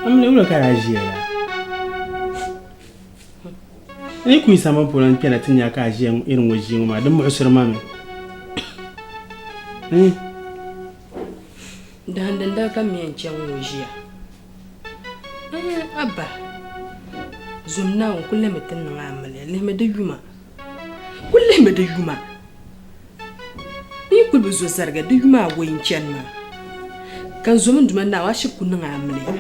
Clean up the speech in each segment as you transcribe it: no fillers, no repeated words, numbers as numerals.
Amina wula ka daa ʒiya la? N yi kuyi sambani polo n kpɛna ti nya ka a ʒiya irin ŋɔ ʒii ŋɔ maa, di muɣisiri ma mi. Dahindi n daa ka mi yɛn chaŋ ŋɔ ʒiya. A ba, zom Naawuni kul lihimi ti niŋ amiliya, lihimi di yuma. Kul lihimi di yuma. N yi kul bi zo zariga di yuma awɔi n-chani maa, ka n zom n Duuma Naawuni ashib ku niŋ amiliya,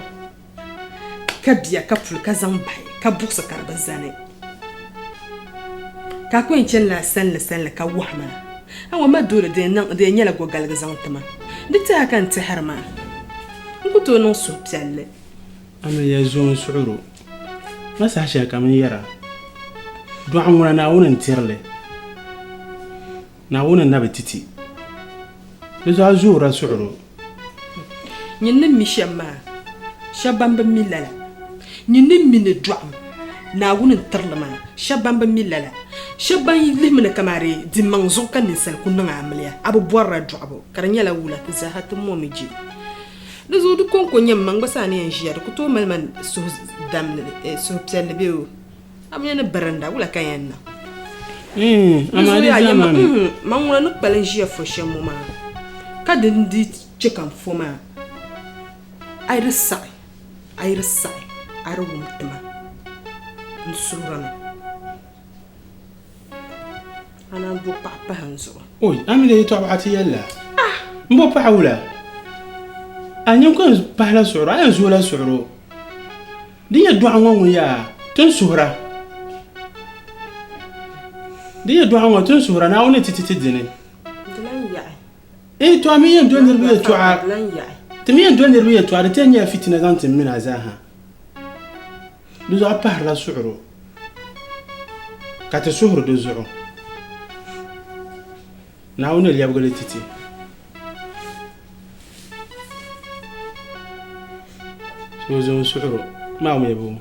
ka bia ka puli ka zaŋ bahi, ka buɣisi ka di bi zani. Ka a ku yɛn chanila sanli sanli ka wahi ma, A ŋɔ ma doole di yɛn nyɛla gɔgaligi zaŋ ti ma. Di tɛha ka n tɛhiri maa, n ku tooi niŋ suhupiɛlli. Amiliya zo n-suhir o ma saha shɛlikam n-yɛra, Dɔɣim ŋuna Naawuni n-tiri li, Naawuni n-na bi ti ti. Di zuɣu a zoora suhir o. Nyin ni mi shɛm maa, shɛba ban bi mi lala. Nyin ni mi ni dɔɣim Naawuni n-tiri li maa, shɛba ban bi mi lala. Shɛba ban yi lihimi ni kamani dimaŋ zuɣu ka ninsal ku niŋ amiliya, a bi bɔrila dɔɣibu, ka di nyɛla wula? Ti zaaha ti momi je. Di zuɣu di kɔŋko nyɛ m maŋ gba saa ni yɛn ʒiya, di ku tooi mali ma suhupiɛlli bee o? A mi ni birinda, wula ka n yɛn niŋ? Di zuɣu yaa yɛm ma, Man ŋuna ni kpalim ʒiya fo shɛm ŋɔ maa, ka di ni di chɛ ka n fo maa, a yi di saɣi, a yi di saɣi, a yi di wum ti ma, n suhirimi. A naan bo paɣa pahi n zuɣu. Oi, a mi lee yɛtɔɣ biɛɣu ti yɛli la? M bo paɣa wula? A nyin ku yɛn pahila suɣiro, a yɛn zooi la suɣiro. Di nyɛ dɔɣu ŋɔ ŋun yaa ti ni suhira. Di nyɛ dɔɣu ŋɔ ti ni suhira Naawuni ni ti ti ti dini. Di lan yaɣi. Ee, to a mi yɛn doli niriba yɛltɔɣa. Di lan yaɣi. Ti mi yɛn doli niriba yɛltɔɣa, di ti yɛn nyɛla fitina zaŋ ti m mini a zaa ha. Di zuɣu a pahirila suɣiro ka ti suhiri di zuɣu. Naawuni ni lɛbigi li ti ti. So zo n-suɣir o maa mi bo?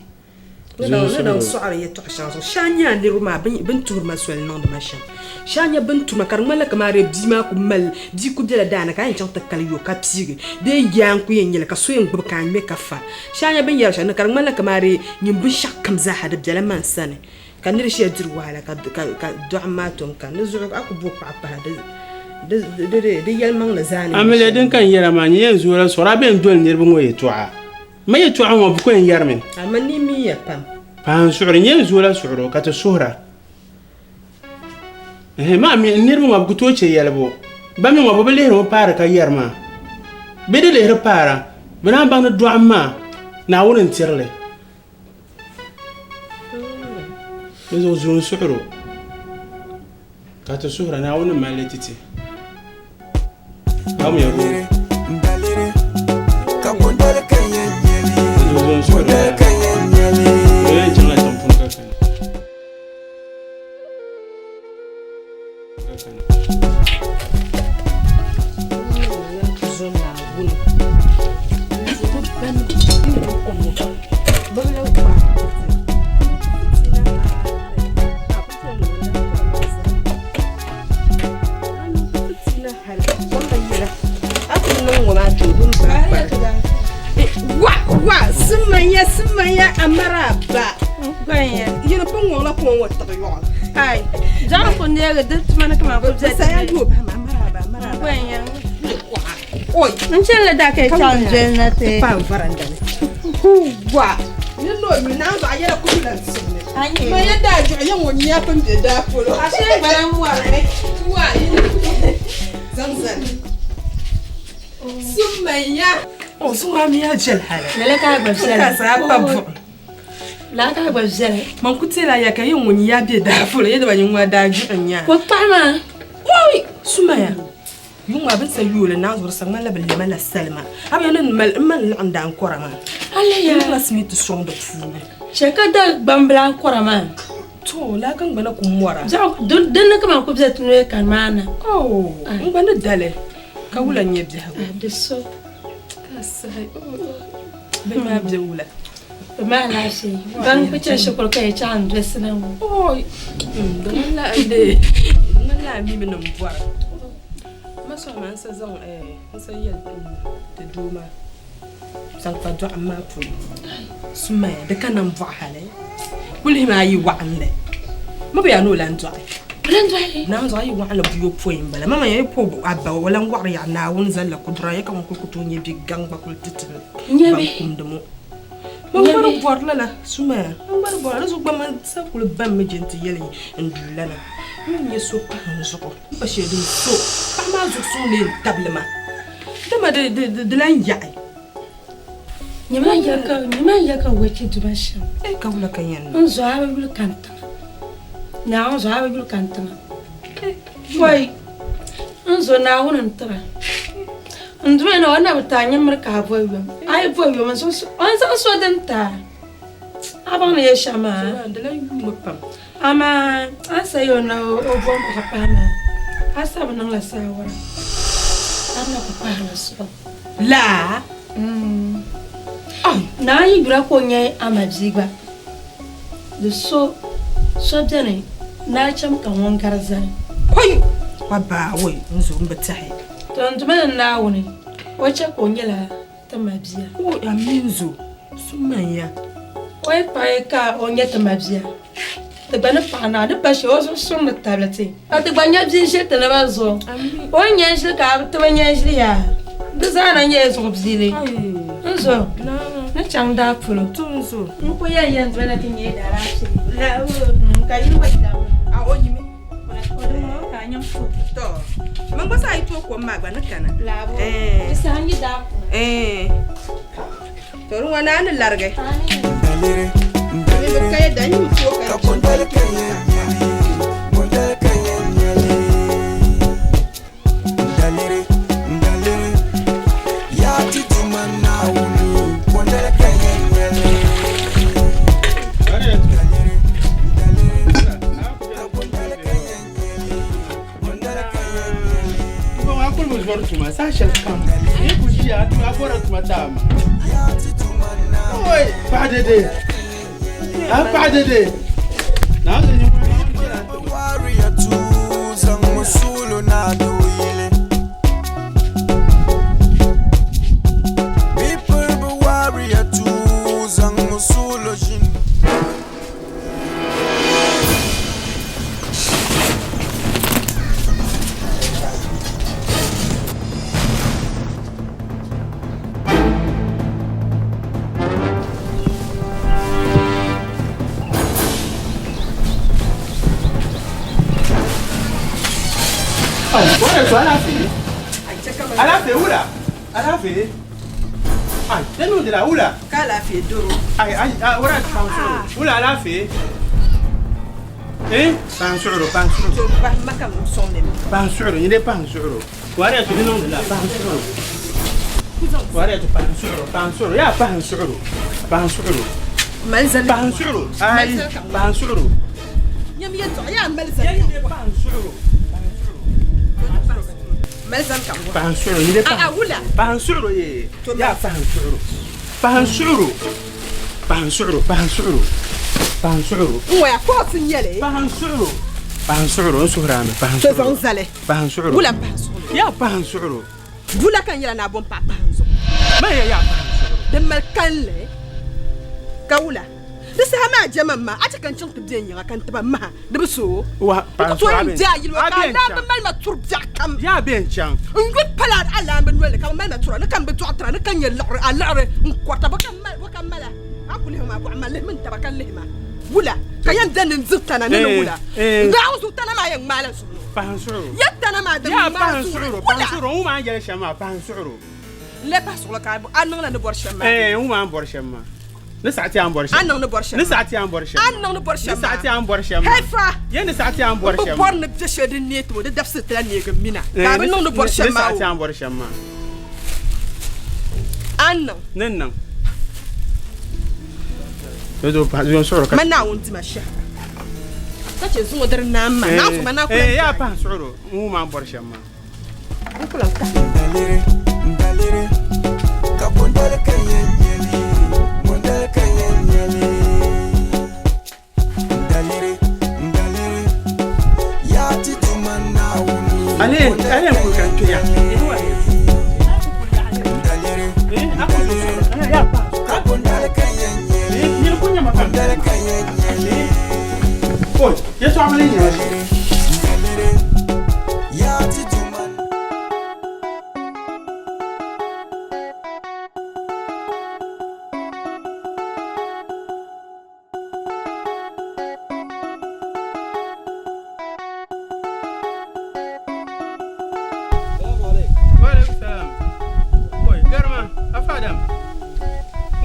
Ni daŋ sɔɣiri yɛtɔɣ shɛŋa zuɣu, shee a nya a niriba maa bɛ ni tuhiri ma soli niŋdi ma shɛm. Shee a nya bɛ ni tuhiri ma ka di ŋmanila kamani dee bia maa ku mali bia ku bela daa ni ka a yɛn chaŋ ti kali yo ka piigi bee yaa n-ku yɛn nyɛ li ka so yɛn gbubi ka a ŋme ka fa. Shee a nya bɛ ni yɛri shɛm ni ka di ŋmanila kamani dee nyin binshɛɣukam zaaha di bela man sani. Ka nir ʒiya diri wahala ka dɔɣim maa tom kani, di zuɣu a ku bo paɣa pahi di yɛlimaŋli zaa ni. Amiliya din ka n yɛra maa, nyɛ yɛn zooi la sɔri a bee n-doli niriba ŋɔ yɛtɔɣa? Ma yɛtɔɣa ŋɔ bɛ ku yɛn yɛrimi. Amaa ni miya pam. Pahi n suɣiri, nyɛ yɛn zooi la suɣiro ka ti suhira. Ɛhɛn, maa mi n niriba ŋɔ bɛ ku tooi chɛ yɛlibu. Ba mi ŋɔ bɛ bi lihirimi paari ka yɛri maa. Bɛ di lihiri paara, bɛ naan baŋ ni dɔɣim maa Naawuni n-tiri li. Di zuɣu zo n-suhir o, ka ti suhira Naawuni ni mali li ti ti. Baŋmiya Rom. Di zuɣu zo n-suhir o yaa, o yɛn chaŋla tiŋ puuni ka kani. Wa simanya amara ba yini pun ŋɔŋla kom ŋɔ tiɣi yɔɣu Ai, zaŋ ku neegi di tuma ni kaman ku bɛ saya yo ba ma maraba maraba Oi, n chani la daa ka yi chaŋ doli na ti pa n varanda ni huwa ni no mi naan zuɣu yɛla ku lan simli ma yɛ daa juɣu yɛ ŋɔ nya pun be daa polo Ashe gbana n wari wa zaŋ zani sumaya o zuɣu mi ya jɛli hali lala ka gba viɛla ka saa pa buɣum Laa ka gba viɛli. Man ku teela ya ka yi ŋun ya be daa polo yi daba yuŋ maa daa juɣu n-nya. Ko kpahi maa. Oi! Sumaya! Yuŋ maa bɛ ni sa yooli naai zuɣu di sa ŋmanila bɛ lɛma la salima. A bi nya ni m mali laɣim daa n-kɔra maa. A ya. N niŋla simiti sɔŋ di puuni. Chɛ ka da gbambila ankɔra maa. To, laa ka n gba na ku mɔra. Biɛɣu, dinni ka man ku be ti noli kani maa na. Oh, n gba ni dali ka wula n-nyɛ biɛhigu. Di so. Ka sahi, oh, bɛ maa be wula. Bɛ maa alaafee. Ban ku chani shikuru ka yi chaŋ n-dolisi na ŋɔ. Oi, di ŋmanila n dee, di ŋmanila a mi mi ni m bɔra. Ma sɔŋ ma n sa zaŋ n sa yɛli ti doo maa. Zaŋ kpa dɔɣim maa polo. Sumaya, di ka nambɔɣu hali. Kuli lihimi a yi waɣinli. M bi ya ni o lan dɔɣi. O lan dɔɣi li? Naawuni zuɣu a yi waɣinli buyopɔin m-bala. Mama ya yi po a ba o lan waɣiri yaɣi Naawuni zalila kudura ya ka ŋun kuli ku tooi nya bi gaŋ gba kuli ti ti ban kumdi ŋɔ. Man gba di bɔri lala, Sumaya. Man gba di bɔri lala. Di zuɣu gba man sa kuli bammi je nti yɛli n duulana n ni nya so pahi n zuɣu. M pa shɛli din so paɣa maa zuɣu suŋ lee n-tabili ma, dama di lan yaɣi. Nyama n ya ka wachi duma shɛm. Eh, ka wula ka yɛn niŋ? N zuɣu a bi yuli ka n tiŋa. Naawuni zuɣu a bi yuli ka n tiŋa. Wai, n zo Naawuni n tira. N duma ni o na bi ti a nyimiri ka a boli yom. A yi boli yom, o ni zaŋ so din ti a. A baŋ ni yɛli shɛm maa? Di lan yuumi pam. Amaa a ni sayi o ni o bom paɣa pahi maa, a sa bi niŋla saawara. A ni na ku pahirila suɣu. Laa? Naa yi yura ka o nya a ma bia gba, di so so beni ni a cham ka ŋun gari zani. Kɔi! Wa baawoi, n zo m bi tɛhi. To n Duuma ni Naawuni, o chɛ ka o nyɛla ti mabia. O a mi n zo, summanya. O yi paɣi ka o nyɛ ti mabia, ti gba ni paɣi naa ni pa shɛli o zuɣu suŋ ni tabili ti. Ka ti gba nya bia n-ʒili ti naba zuɣu. O ni nya n-ʒili ka ti bi nya n-ʒili yaa, di zaa na nyɛla zuɣu biili. N zo, ni chaŋ daa polo. N ku yɛn yɛn doli ti nyɛ daalaafee. Ka yili ŋɔ dabba. To, man gba saa yi tooi kom maa gba ni kana. To di ŋɔ naa ni larigi. Saha shɛli kam n yi kuli ʒiya a bɔrila tuma taama oi paɣa dede a paɣa dede Alaafee wula alaafee ai di niŋdila wula ka alaafee doro ai ai wula wula alaafee Eh, pahin suɣuro, pahin suɣuro. To pahi ma ka n sɔŋ ni. Pahin suɣuro, nyini pahin suɣuro. Wariya to di niŋdi la pahin suɣuro. Wariya to pahin suɣuro, pahin suɣuro. Yaa pahin suɣuro, pahin suɣuro. Mali zali. Pahin suɣuro. Ayi, pahin suɣuro. Nyam yɛltɔɣa yaa mali zali. Nyini pahin suɣuro. Mali zali ka n Pahin suɣuro, nyini pahin. A'a wula. Pahin suɣuro yee. Yaa pahin suɣuro. Pahin suɣuro. Pahin suɣuro, pahin suɣuro, pahin suɣuro. N waya kɔɔsi n nyɛli. Pahin suɣuro, pahin suɣuro, n suhuri a mi, pahin suɣuro. To zaŋ zali. Pahin suɣuro. Wula n pahin suɣuro. Yaa pahin suɣuro. Wula ka n yɛla ni a bom paɣa pahin zuɣu. Man ya yaa pahin suɣuro. Din mali kalinli ka wula. Di saha maa jɛma m ma, a chɛ ka n chaŋ ti be n yiŋa ka n tiba maha. Di bi so. Wa, N ku tooi n di a yili ŋɔ ka a laambi mali ma turi biɛɣu kam. Yaa be n chaŋ. N yuli pala a laambi noli ni ka bɛ mali ma tura ni ka m bi dɔɣitira ni ka n nyɛ liɣiri a liɣiri n kɔrita bɔ ka m mali bɔ ka m mali a. A ku lihi ma bɔɣu ma lihimi n taba ka lihi ma wula ka yɛn beni ni n diri tana ni ni wula. N daa zuɣu tana maa yɛn ŋmaala zuɣu. Pahin suɣuro. Ya tana maa din Yaa ŋmaai pahin zuɣu suɣuro, wula. pahin suɣuro, n wum a ni yɛli shɛm maa, pahin suɣuro. N lee pahi suɣulo ka a niŋla ni bɔri shɛm maa. Ɛɛn, n wum a ni bɔri shɛm maa. Ni saɣi ti a ni bɔri shɛm. A niŋ ni bɔri shɛm Ni saɣi ti a ni bɔri shɛm A niŋ ni bɔri shɛm Ni saɣi ti a ni bɔri shɛm Hey fa! Ye ni saɣi ti a ni bɔri shɛm N bi bɔri ni bɛ shɛli din neei ti o, di dabisili ti lahi neegi m mina. Ka a bi niŋ ni bɔri shɛm maa o. Ni saɣi ti a ni bɔri shɛm maa. A ni niŋ. Ni niŋ. Man Naawuni di ma shɛhira ka chɛ zuŋɔ diri naam maa. Naawuni ma naa ku lan Yaa pahi suɣuro n wum a ni bɔri shɛm maa. N ku lan kahi. Daliri, daliri, ka bondali ka yɛn nyɛli, bondali ka yɛn nyɛli. Daliri, daliri, yaa ti Duuma Naawuni. Ale, ale n kuli ka n kpe ya. Daliri, A ku Oi, yɛtɔɣa mini nyɛma shɛli. Yaa ti Duuma.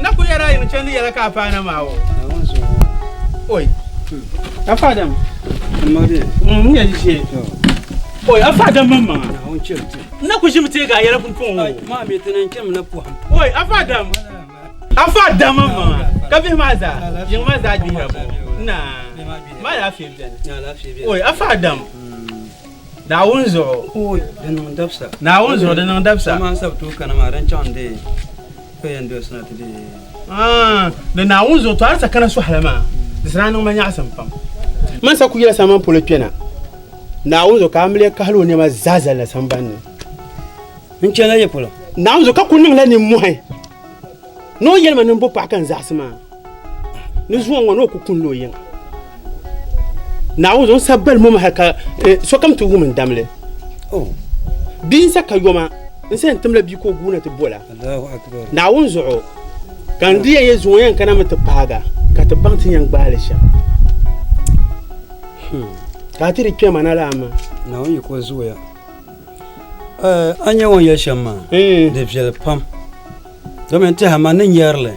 Na ku yɛra yin chandi yɛla ka a paana maa o. Oi. Afa Adam. N nyɛ ʒi shee. Oi, Afa Adam maŋ maŋa. Na ku ʒimi teegi a yɛla pumpɔŋɔ. Oi, Afa Adam. Afa dama maŋa ka bihi maa zaa yiŋ maa zaa gbihira bɔ na maa laafee beni oi afa dam Naawuni zuɣu oi di niŋ dabisa Naawuni zuɣu di niŋ dabisa maa sabi tooi kana maa din chaŋ de ka yɛn doli sina ti di di Naawuni zuɣu to a di sa kana suhila maa di sina niŋ ma nyaɣisim pam man sa ku yɛla samban polo kpɛna Naawuni zuɣu ka amiliya kahili o nɛma zaa zalila samban ni n chɛla ya polo Naawuni zuɣu ka ku niŋla nimmohi Ni o yɛli ma ni m bo paɣa ka n zaɣisi maa, ni zuŋɔ ŋɔ ni o ku kunla o yiŋa. Naawuni zuɣu n sa bali moma hal ka sokam ti wum n damli. Bia n sa ka yoma, n sa yɛn timla bia ka o guuna ti bola. Naawuni zuɣu ka n di yɛn yɛ zuŋɔ yɛn kana mi ti paaga ka ti baŋ ti yɛn gbaai li shɛm. Ka a ti di kpɛma na laa maa. Naawuni yi ka o zooya. A nyɛ ŋun yɛli shɛm maa, di viɛli pam. Domin tɛha ma ni nyɛri li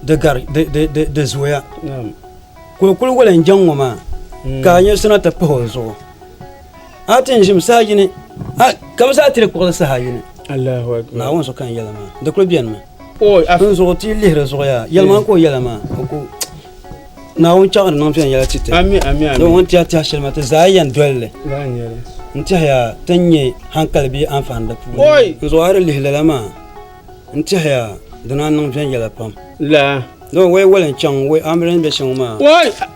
di gari di zooya ka o kuli wali n jaŋ ŋɔ maa ka a nyɛ suna ti pahi o zuɣu a ti n ʒim saha yini ka bi zaa tiri kpuɣili saha yini Naawuni zuɣu ka n yɛli maa di kuli bɛni mi n zuɣu ti lihiri zuɣu yaa yɛli maa ka o yɛla maa o ku Naawuni chaŋ di niŋ viɛnyɛla ti ti ni o ni tiɛhi tiɛhi shɛli maa ti zaa yɛn doli li n tiɛhiya ti ni nyɛ hankali bee anfaani di puuni n zuɣu a di lihi lala maa n tiɛhiya di naan niŋ viɛnyɛla pam don wai wali n chaŋ wai amili ni bɛ shɛŋa maa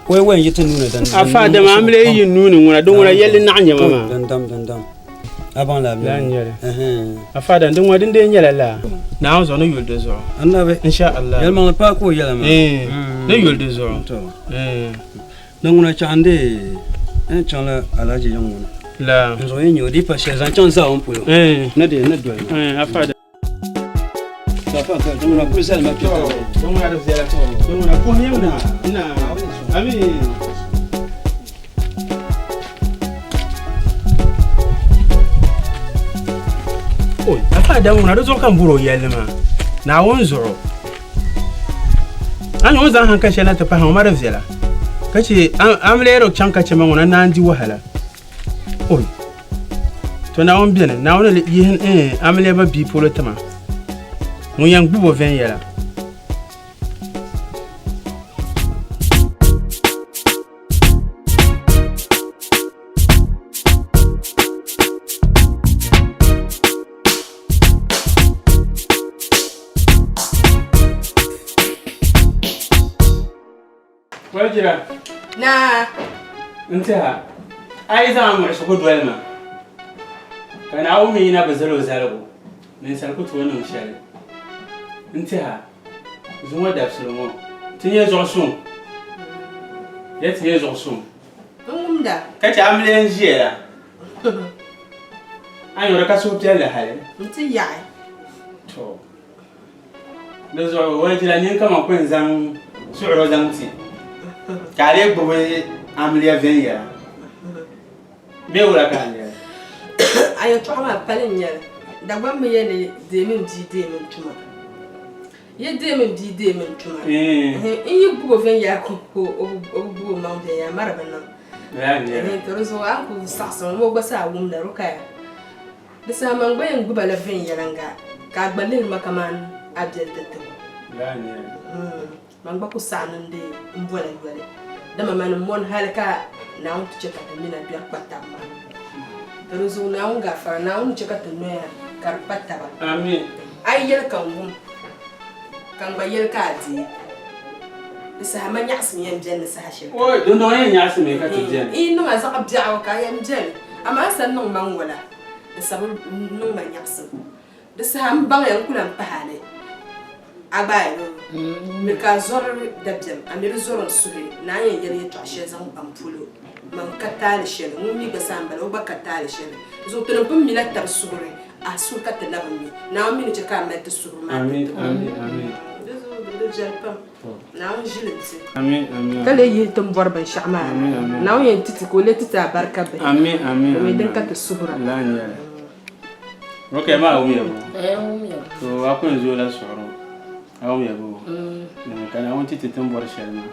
wai wali n yi ti nuuni din afa dama amili yi nuuni ŋuna din ŋuna yɛlli naɣ nyɛma maa din dam din dam A baŋ la Laa n-nyɛli. Afa dan din ŋɔ din dee nyɛla laa. Naawuni zuɣu ni yuli di zuɣu. Annabi. Insha Allah. Yɛlimaŋli paai ka o yɛla maa. Ni yuli di zuɣu. To. Ni ŋuna chaɣ n dee n chaŋla Alhaji yiŋ ŋɔ ni. Laa. N zuɣu yi nyɛ o di pa shɛli zaŋ chaŋ zaawuni polo. Ni dee ni doli ma. Afa dan. Afa ka din ŋuna kuli zalima kpɛ To. Din ŋuna di viɛla. Din ŋuna puhi yiŋ na. Na. Amin. Oi, afa Adamu ŋuna di zuɣu ka n bɔri o yɛlli maa. Naawuni zuɣu. A ni o zaŋ hankali shɛli na ti pahi ŋɔ ma di viɛla. Ka che a mi lee chaŋ ka che ma ŋuna naan di wahala. Oi, to Naawuni beni, Naawuni yihi amiliya ba bia polo ti ma. Ŋun yɛn gbubi o viɛnyɛla. Wajira. Naa. N tiɛha a yi zaŋ a muɣisigu doli ma ka Naawuni mi yi na bi zal o zaligu, ninsal ku tooi niŋ shɛli. N tiɛha Zuŋɔ dabisili ŋɔ ti nyɛ zuɣu suŋ, ya ti nyɛ zuɣu suŋ. N wumda. Ka chɛ amiliya n-ʒiya la, a nyɔri ka suhupiɛlli hali. N ti yaɣi. To, di zuɣu wajila nyin kaman ku yɛn zaŋ suɣiro zaŋ ti ka a lee gbubi amiliya viɛnyɛla bee wula ka a yɛli? A yɛtɔɣa maa pali n-nyɛ li. Dagbaŋ mi yɛli ni deemi m bia deemi n tuma. Yi deemi m bia deemi n tuma. N yi gbubi o viɛnyɛla ka o bi gbubi o maŋ viɛnyɛla ma di bi niŋ. To di zuɣu a ni kuli saɣisi ŋɔ o gba saa wumda Rukaya. Di saha man gba yɛn gbuba la viɛnyɛliŋga ka a gba lihiri ma kamani a biɛli ti tibu. Man gba ku saɣi ni n di m bola yoli, dama mani m-mɔni hali ka Naawuni ti chɛ ka ti mina biɛri kpa taba maa. To di zuɣu Naawuni gaafara, Naawuni ni chɛ ka ti noya ka di kpa taba. Amin. A yi yɛli ka n wum, ka n gba yɛli ka a deei, di saha ma nyaɣisim yɛn beni ni saha shɛli kam. Oi, dundɔŋ yɛn nyaɣisimi ka ti beni. N yi niŋ a zaɣ biɛɣu ka a yɛn beni, amaa a sa niŋ ma ŋ-wala, di sa bi niŋ ma nyaɣisim. Di saha m baŋya n ku lan pahi a ni. A gba a mi ka a zɔri dabiɛm, a mi di zɔri n suhi ni a ni yɛn yɛli yɛtɔɣ shɛli zaŋ kpa m polo. Man ka taali shɛli, ŋun mi gba saa m-bala, o gba ka taali shɛli. Zuɣu tinim pun mila tab suhuri, a suhu ka ti na bi mi. Naawuni mi ni chɛ ka a mali ti suhuri maa ti ti. Di zuɣu di viɛli pam. Naawuni ʒili nti. Ka lee yihi ti ni bɔri binshɛɣu maa. Naawuni yɛn ti ti ka o lee ti ti abarika bihi. Domin din ka ti suhura. Ok, ma a wumya bo. To a ku yɛn zooi la suɣuri a wumya bo. Ka Naawuni ti ti ti ni bɔri shɛli maa.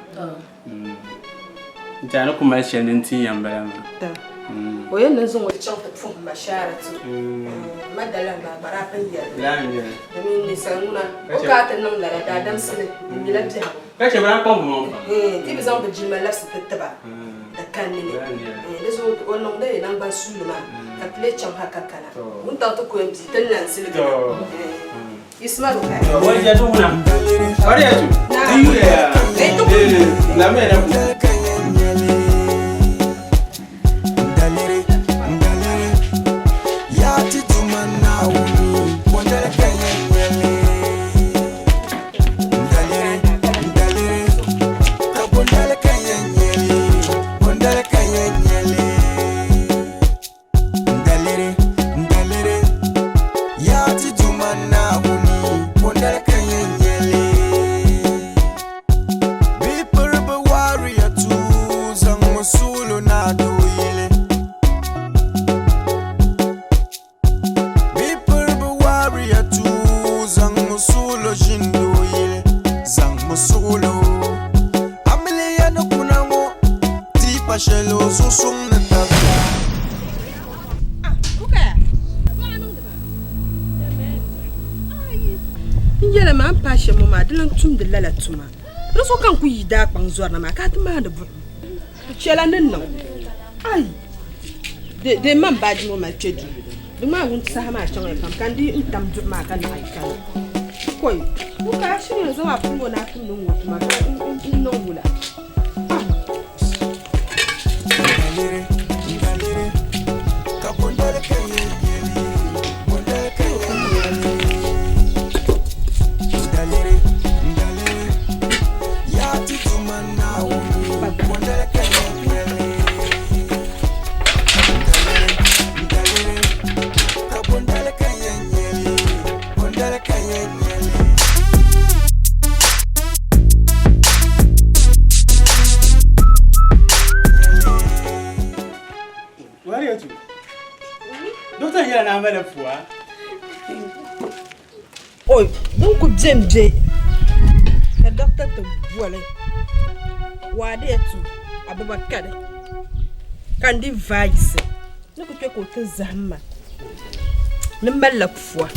N tiɛha ni ku mali shɛli ni n ti yɛn bala maa. O yɛn ni zaŋ o chaŋ ti puhi ma shaara ti ma dalihi maa gba daa pun yɛli domin ninsal ŋuna o ka ti niŋ lala daadamsili di mila biɛhigu. Ka chɛ bɛ daa kpaŋ bɛ maŋ pam. Ti bi zaŋ bɛ jilima labisi ti tiba di kanni ni. Di zuɣu o niŋdi naŋgban suuli maa ka ti lee chaŋ ha ka kana. Wuntaŋ ti ku yɛn bia ti ni lan ziligi na. Ismail ka. Wani jatu huna. Wari ya tu. Di yule ya. La me na ku. Daliri, daliri, ya ti tuma Naawuni, bondali ka yɛn nyɛli. Daliri, daliri, ka bondali ka yɛn nyɛli, bondali ka yɛn nyɛli. Daliri, daliri, yaa ti Duuma Naawuni, bondali ka yɛn nyɛ li? Bɛ piri bɛ waariya tuu zaŋ mi suɣilo na dooyili. Bɛ piri bɛ waariya tuu zaŋ mi suɣilo ʒini dooyili, zaŋ mi suɣilo. Amiliya ni kuna ŋɔ, ti pa shɛli o zuɣu suŋ ni tabila. N yɛla maa n paai shɛm ŋɔ maa di lan tumdi lala tuma. Di zuɣu ka n ku yi daa kpaŋ zɔrina maa ka a ti maandi buɣim. Di chɛla ni niŋ. Ai! Dee ma m baaji ŋɔ mali kpe duu. Di ŋmaai wun saha maa chaŋya pam ka n dii n tam duɣu maa ka naɣi kana. Koi! N ka a shiri yɛn zaŋ a puli ŋɔ ni a tum ni n ŋɔ tuma ka n niŋ wula? Wariyatu. Dokta yɛla na amala pua. Oi, din ku bɛn bɛ ka dokta ti boli Wariyatu Abubakar ka n di vaayisi ni ku kpɛ ka o ti zahim ma ni malila pua.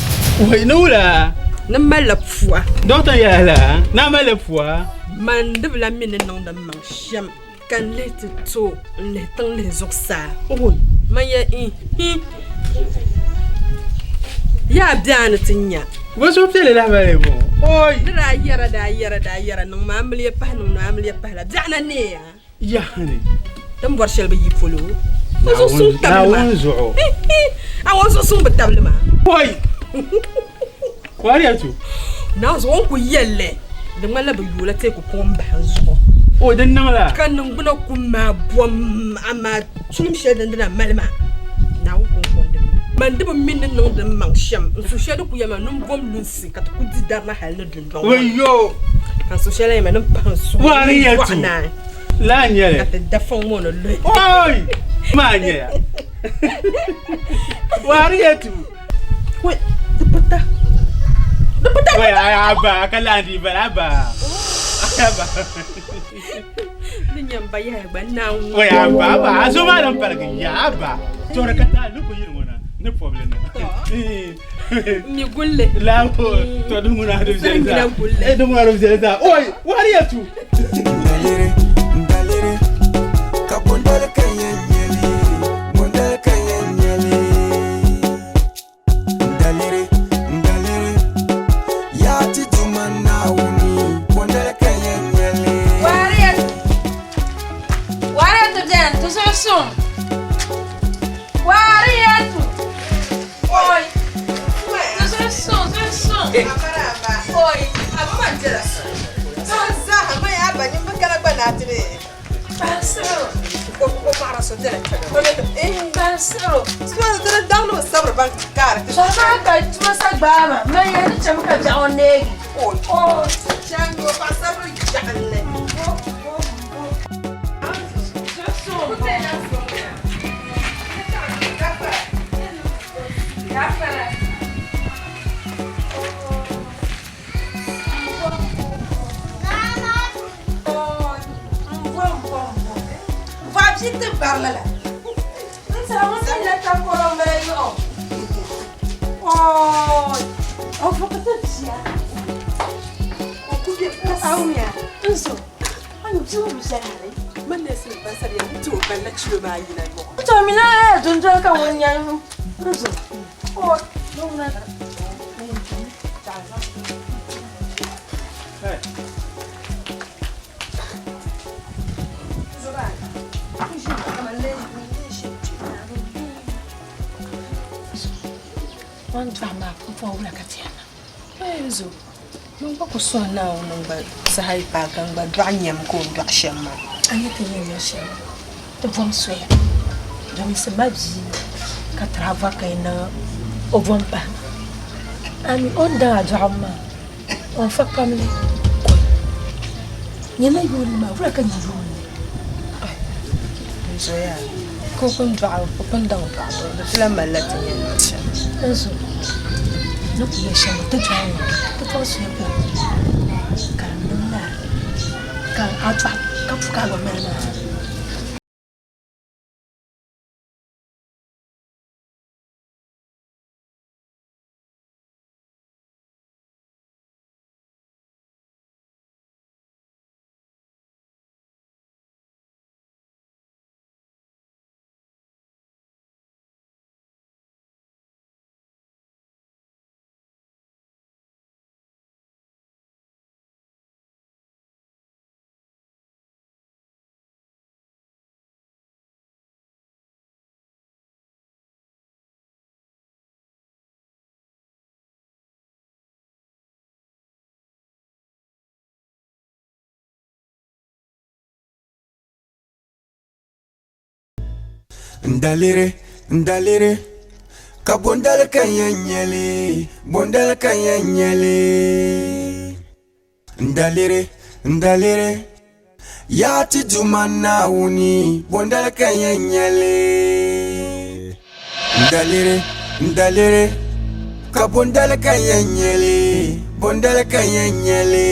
Wai ni wula? Ni malila pua. Dokta yɛla la ni a malila pua. Man di bi lahi mi ni niŋdi n maŋ shɛm. Ka n lihi ti to n lihi tiŋ lihi zuɣusaa, ooi man ya ihi yaa be a ni ti nya. Bɔ suhupiɛlli lahibali n bɔŋɔ, ooi. Di daa yɛra daa yɛra daa yɛra niŋ ma amiliya pahi niŋ no amiliya pahi la biɛɣu na neeya. Yahani. Ti ni bɔri shɛli bi yi polo o zuɣu suŋ tabili ma. Naawuni zuɣu. Ihi a o zuɣu suŋ bi tabili ma. Ooi! Wariyatu. Naawuni zuɣu o ni ku yɛli li di ŋmanila bɛ yoola teeku kom bahi n zuɣu. O di niŋ la. Ka niŋgbuna kum maa bom, amaa tulim shɛli din di na mali maa, Naawuni kɔŋko n-di mi. Man di bi mi ni niŋdi m maŋ shɛm, n su shɛli di ku yɛli ma ni m bom lunsi ka ti ku di dari na hal ni dundɔŋ ŋɔ ni. Wayo! Ka n su shɛli lan yɛli ma ni m pahi n suhu ni Wariyatu! bɔɣu naai. Laa n-nyɛ li. Ka ti da fɔŋ ŋɔ ni luhi. Oi! Maa n-nyɛ ya. Wariyatu! Wai, di pita. Di pita. Wai, aba, ka lahi di bala, aba. Aba. Di nyɛ n ba yahaya gba Naawuni. Wai, aba, aba, a zo maa lan paligi ya, aba. Tɔri ka taa ni ku yiri ŋɔ na, ni pɔbili na. N mi gulli. Laawo, tɔ di ŋuna di viɛli zaa. Sangina gulli. Di ŋuna di viɛli zaa. Oi, Wariyatu. Daliri, daliri, ka bondali ka yɛn nyɛli, bondali ka yɛn nyɛli. Daliri, daliri, yaa ti Duuma Naawuni, bondali ka yɛn nyɛli. Wariyatu, Wariyatu bɛni ti zuɣu suŋ. Wariyatu, oi, ti zuɣu suŋ, zuɣu suŋ. Oi, a bi bela. Zaa ma ya ba nyimbi kana gba na ti ni. Ko ko paɣara so bela kpɛna. Bansiro. Sima di daŋ ni bi sabiri ban kaari ti. Sɔma ka tuma sa gbaama, man ya ni chɛmi ka biɛɣu neegi. O chango paɣa sabiri jaɣinli. Vabi ti barila la. N saha ŋun mi la takɔro m-bala yɔɣɔ. Ɔɔi, o vuɣi ti bia. O ku be Awuya, n zo, a ni bia ŋɔ bi viɛla hali. Man na sini ban sabiya n ti o balla chilo maa yina yɔɣɔ. N to mi na dundoli ka ŋun nya n zo. Ɔɔi, ŋuna. O ni dɔɣi maa m pɔi wula ka ti yɛn niŋ? Ee zo, man gba ku sɔŋ Naawuni n gba saha yi paai ka n gba dɔɣi nyam ka o ni dɔɣi shɛm maa. A nya ti ni yɛn niŋ shɛm, ti bom soya domin ma bia ka tiri a bɔri ka yi niŋ o bom pahi ma. A mi o ni daŋ a dɔɣim maa, o ni fa pamli kɔli. Nyɛ na yooli maa, wula ka nyɛ yooli? N zoya ka o pun dɔɣi o pun daŋ dɔɣibu di ti lahi malila ti yɛn niŋ shɛm. N zo ni ku yɛ shɛm ti dɔɣi ŋɔ ti bɔri soya pam ka di niŋ laa ka a dɔɣi ka pu ka a gba mali maa. Ndaliri, ndaliri, ka bondali ka yɛn nyɛli, bondali ka yɛn nyɛli. Ndaliri, ndaliri, yaa ti Duuma Naawuni, bondali ka yɛn nyɛli. Ndaliri, ndaliri, ka bondali ka yɛn nyɛli, bondali ka yɛn nyɛli.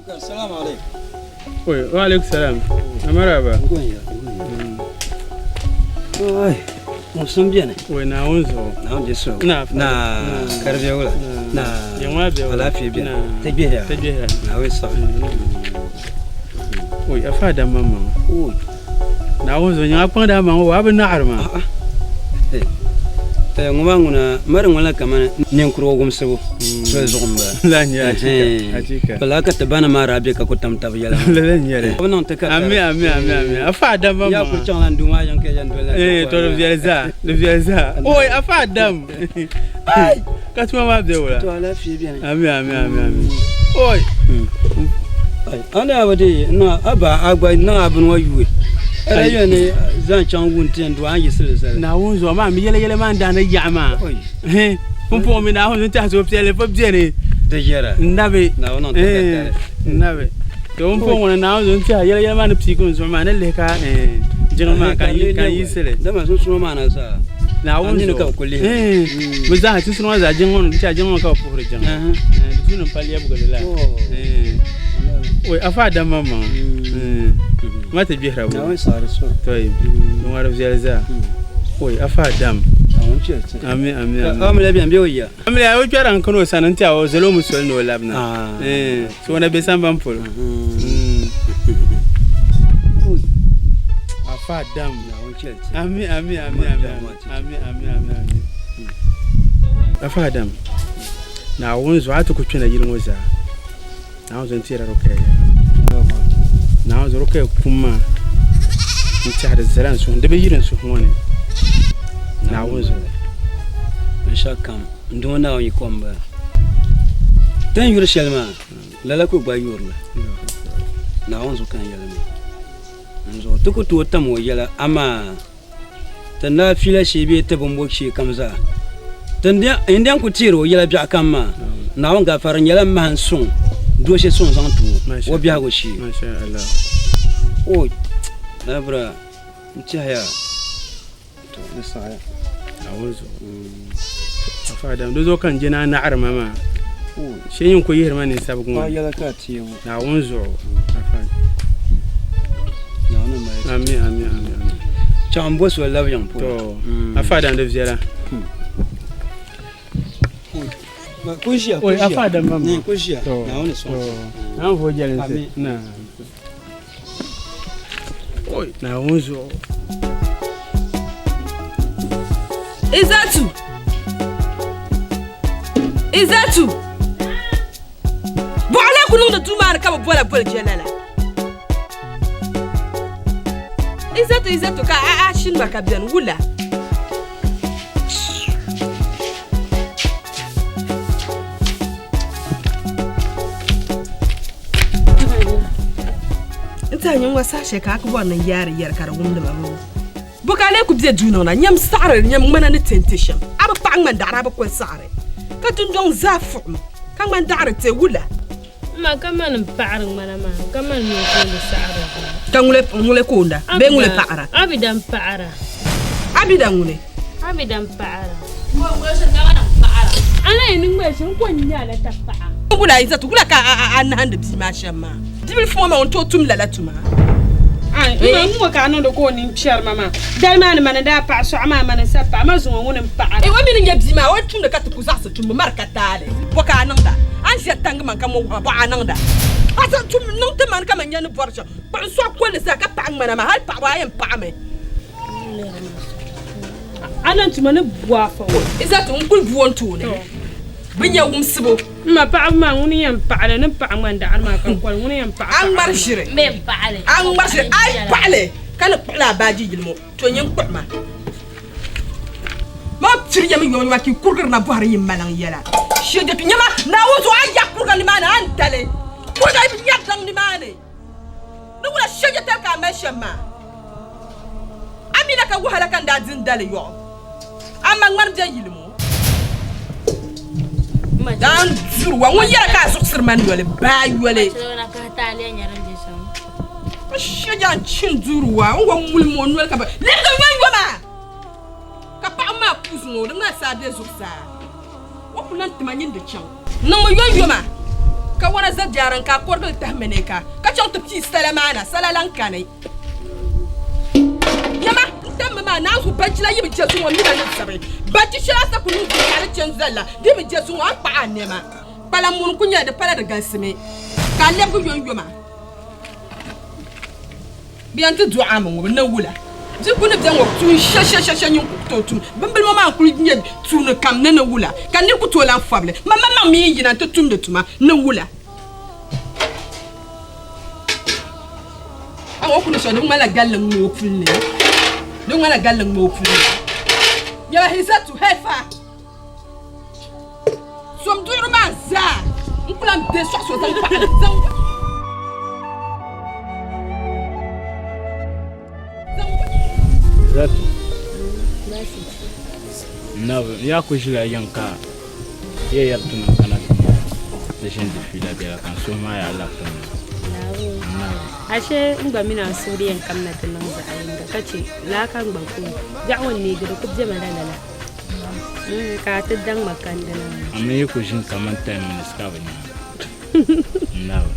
Assalamu alaikum. Oi, wa alaikum salam. Amaraba. Oi, musum beni. Oi, Naawuni zuɣu. Naawuni je so. Na. Na karbiya wula. Na. Yanwa biya wula. Alaafee beni. Na. Ti gbihira. Ti gbihira. Naawuni saɣi. Oi, afa da mamma. Oi. Naawuni zuɣu nyaŋa kpaŋ da maŋ wa bi naɣari ma. Ŋɔ maa ŋuna mari ŋmanila kamani ninkurigu wumsibu soli zuɣu m-bala. Lala n-nyɛ li, achiika. Lala ka ti ba nim maa daa be ka ku tam tab yɛla maa. Lala n-nyɛ li. Bɛ niŋ ti ka tari. Ami, ami, ami, ami. Afa Adam maŋmaŋa. Yaa kuli chaŋla n duu maa yiŋ ka yɛn doli la Eh, to di viɛli zaa, di viɛli zaa. Oi, Afa Adam. Ai, ka tuma maa be wula? To alaafee beni. Ami, ami, ami, ami. Oi. Ai, a ni a bi deei n niŋ a ba a gba niŋ a bini ŋɔ yuui. A daa yɛli ni zaŋ chaŋ wuntia n-duhi a ni yiɣisi li zali. Naawuni zuɣu maa mi yɛla yɛla maa n-daa ni yaɣi maa. Oi. Hɛn, pumpɔŋɔ mi Naawuni zuɣu n-tɛhi suhupiɛlli pa beni. Di yɛra. N nabi. Naawuni niŋ ti ka tali. N nabi. To pumpɔŋɔ ŋɔ ni Naawuni zuɣu n-tɛhi yɛla yɛla maa ni piigi n zuɣu maa ni lihi ka jiŋli maa ka n yiɣisi li. Dama sunsuuni maa na zaa. Naawuni A nini zuɣu. ka bɛ kuli lihiri. Hɛn, bɛ zaa sunsuuni maa zaa jiŋli ŋɔ ni n-tɛhi jiŋli ŋɔ ka bɛ puhiri jiŋli. Di tu ni m pa lɛbigi li la. Oi, afa Adam maŋmaŋa. Ma ti gbihira bo. Naawuni saɣiri so. Toi, di ŋɔ di viɛli zaa. Oi, afa Adam. Naawuni chɛ ti. Ami, ami, ami. Ka amiliya bɛn be o ya. Amiliya o kpɛra n-kani o sani n-ti a o zali o mi soli ni o labina. So o na be sambani polo. Afa Adam. Naawuni chɛ ti. Ami, ami, ami, ami, ami, ami, ami, ami. Afa Adam. Naawuni zuɣu a ti ku kpɛna yili ŋɔ zaa. Naawuni zuɣu n teera Rukaya yɛla. Naawuni zuɣu Rukaya kum maa n tɛhi di zala n suhu di bi yiri n suhu ŋɔ ni. Naawuni zuɣu. Binshɛɣu kam n duuma Naawuni yiko m-bala. Ti ni yuri shɛli maa lala ka o gba yuri li. Naawuni zuɣu ka n yɛli maa. N zuɣu ti ku tooi tam o yɛla amaa Ti ni daa fiila shee bee ti bimbo shee kam zaa, ti ni den ku teeri o yɛla biɛɣu kam maa, Naawuni gaafara nyɛla mahim suŋ, dooshɛ suŋ zaŋ ti o, o biɛhigu shee. O, Labira, n tɛhiya, to di saɣiya. Naawuni zuɣu. Afa Adam, di zuɣu ka n je ni a naɣiri ma maa. Shee nyin ku yihiri ma ninsabigu ŋɔ ni. Yɛla ka a teei ŋɔ. Naawuni zuɣu. Afa. Naawuni mali ti. Ami, ami, ami, ami. Chaŋ m-bo soli labi yiŋ polo. To, Afa Adam di viɛla. Ku ʒiya, ku Oi, ʒiya. Afa Adam maŋmaŋ. Ni, ku ʒiya. To, Naawuni sɔŋ to. ti. Naawuni vooi jɛlinsi. Ami. Na. Oi, Naawuni zuɣu. Izatu! Izatu! Bɔɣu lee ku niŋdi duu maa ni ka bɛ bola boli je lala. Izatu Izatu ka a a shinima ka beni wula? N tiɛhi nyin ŋɔ saha shɛli ka a ku bɔri ni n yaari yɛri ka di wumdi ma boo. Bɔ ka a lee ku be duu niŋda? Nyam saɣiri nyam ŋmana ni tente shɛm. A bi paɣi ŋmani daɣiri a bi koli saɣiri ka dundɔŋ zaa fuɣim ka ŋmani daɣiri te wula. M ma, ka mani m-paɣiri ŋmana maa, ka mani mi n-kooni saɣiri maa. Ka ŋuni koonda bee ŋuni paɣira? Abida m-paɣira. Abida ŋuni? Abida m-paɣira. A na yɛn niŋ ma shɛm, n ko n-nya a la tapaɣa. Wula Aizatu, wula ka a nahindi bia maa shɛm maa? Bibilifu ŋɔ maa o ni tooi tum lala tuma? Ai, m ma, ŋ-ŋɔ ka a niŋdi ka o nini kpɛri ma maa. Dali maa ni mani n-daa paɣi sɔɣu maa, mani n-sa paɣi ma zuŋɔ ŋuni m-paɣira. O mi ni nya bia maa, o ni tumdi ka ti ku zaɣisi tumbu mari ka taali. Bɔ ka a niŋda? A ni ʒiya taŋgi man ka mo wuhi ma, bɔ a niŋda? A zaŋ tum niŋ ti mani kaman nya ni bɔri shɛm. Kpuɣi n-sɔɣi kolli zaa ka paɣi ŋmana maa, hal paɣibu a yɛn paɣimi. A niŋ tuma ni bu a fa ŋɔ. Izatu, n kuli bu o n tooni. Bɛ nya wumsibu. M ma paɣaba maa ŋuni yɛn paɣi li ni paɣi ŋmani daɣiri maa ka koli ŋuni yɛn paɣi A ŋmari ʒiri. A ŋmari ʒiri. A yi paɣi li ka ni kpuɣila a baaji yili ŋɔ, to nyin kpuɣi ma. Maa piri ya mi yomyoma ka yi kurigiri na bɔhiri yi malaŋ yɛla. Shee tu nyama Naawuni zuɣu a yi yaɣi kuriga nimaani a ni dali. Kuriga yi bi nyari daŋ nimaani. Ni wula shee tali ka a mali shɛm maa? A mi na ka wahala ka n daa di n dali yɔɣu. Amaa ŋmani bɛ yili ŋɔ daan duri wa ŋun yɛra ka a zuɣusiri ma noli baa yoli. N shɛja n chin duri wa n wa ŋuli mo noli ka ba lɛbigi yɔn yɔ maa ka paɣa maa ku zuŋɔ di ŋmaa saa bɛ zuɣusaa o ku lan tima nyin di chaŋ niŋmi yɔn yɔ maa ka wana za jaara n ka a kɔrigili tahi mini ka ka chaŋ ti pii sala maa na sala lan kani. Yɛma, n tammi maa naanzu bachi la yi bi je zuŋɔ mina ni zabi. Bachi shɛli a sa ku niŋ zuɣu ka di chɛ n-zali la, di yi bi je zuŋɔ a ni kpaɣi a nɛma. Kpalaŋ muni n-ku nyɛli di pala di galisimi ka a lɛbigi yomyoma. Bɛ yɛn ti dɔɣi a mi ŋɔ bɛ na wula. Di ku ni bɛ ŋɔ tuun shɛshɛshɛshɛ nyin ku tooi tum. Bimbila ŋɔ maa n-kuli nyɛ tuuni kam ni ni wula ka nir ku tooi lan fɔbili. Man maŋmaŋ mi yi yina nti tumdi tuma ni wula. A ŋɔ ku ni shɛli di ŋmanila galli ŋ-ŋme o puli ni. Di ŋmanila galli ŋ-ŋme o puli ni. Nyɛla Hizatu, Hey fa! Som duɣiri maa zaa n ku lan be sɔɣisi o zaŋ paɣili zaŋ Zatu, Nabi, n yaa ku ʒila yiŋ ka ya yɛri ti ni n kana ti ti ʒini di fiila biɛla ka n suhu maa yaa labiti mi na. Nabi. Ashe n gba mini a suhu di yɛn kamina ti niŋ zaɣ yinga ka che laa ka n gba ku biɛɣu ŋɔ neegi di ku bemi la lala. Ka a ti daŋ ma kandina maa. A mi yi ku ʒini kaman 10 minutes ka bi nya. Nabi.